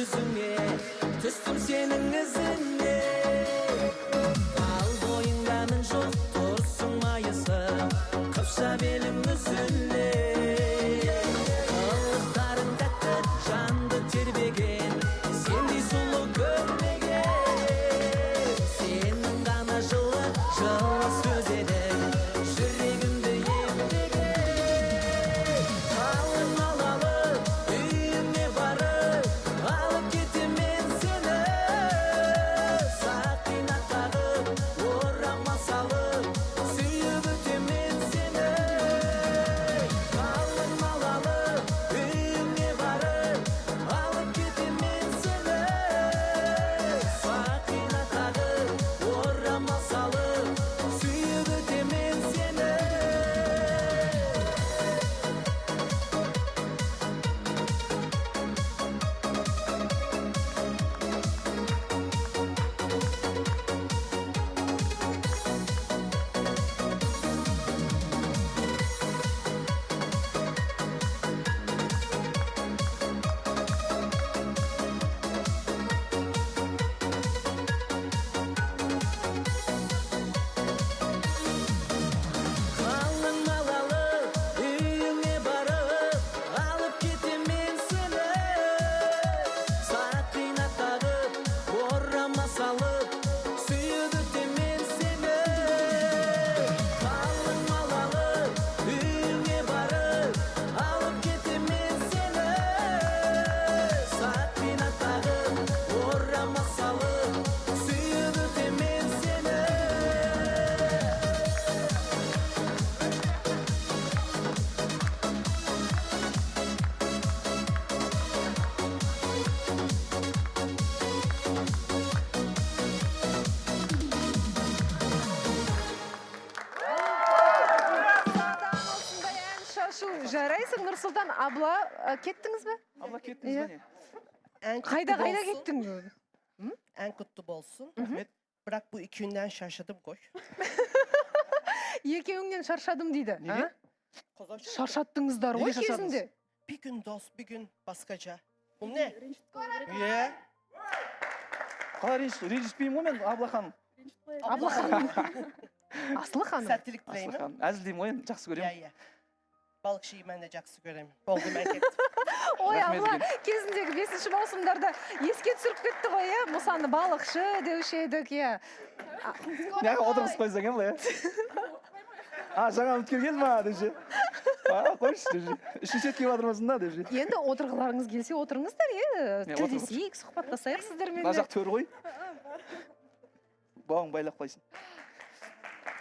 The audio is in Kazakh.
Жүзіңе түстім сенің ізіңе. Ал бойыңда мін жоқ, тұрсың майысып, қыпша белің үзіле. Қылықтарың тәтті, жанды тербеген, сендей сұлу көрмеген. Сенің ғана жылы жылы сөз едің, жүрегімді емдеген. Қалың мал алып, үйіңе барып, алып кетем мен сені. Сақина тағып, орамал салып, сүйіп өтем мен сені. Қалың мал алып, үйіңе барып, алып кетем мен сені. Сақина тағып, орамал салып, сүйіп өтем мен сені. Қалың мал алып, үйіңе барып, алып кетем мен сені. Сақина тағып, орамал салып, сүйіп өтем мен сені. Қалың мал алып, үйіңе барып, алып кетем мен сені. Сақина тағып, орамал салып, сүйіп өтем мен сені. Нұрсұлтан, осындай ән шашу. Жарайсың, Нұрсұлтан. Абла, кеттіңіз бе? Абла, кеттіңіз Иә. бе, не? Ән құтты Қайда, қайда болсын. кеттің? Ән құтты болсын. Рахмет. Бірақ бұл екеуінен шаршадым ғой. Екеуіңнен шаршадым дейді. Неге? А? Шаршаттыңыздар ғой Неге шаршадыңыз? кезінде. Bir gün dost, bir gün басқаша. Бұл не? Иә. Қалай ренжіспеймін ғой мен, Абла ханым. Абла ханым. Асылы ханым. Сәттілік Асылы тілеймін. ханым, әзілдеймін ғой енді, жақсы Иә, көремін. иә. Балықшыны мен де жақсы көремін. Болды, мен кеттім. Ой, Рахмет Абла, үлкен. кезіндегі 5-маусымдарда еске түсіріп кетті ғой, иә? Мұсаны балықшы деуші едік, иә. Неге отырғызып қойсаң, иә, былай, иә? А, жаңа үміткер келді ма деп ше. А, қойшы деп ше. Үшінші рет келіп жатырмысың да деп ше. Енді отырғыларыңыз келсе, отырыңыздар, иә? Иә, Тілдесейік, сұхбаттасайық сіздермен Мына де. жақ төр ғой. Бауың байлап қойсын.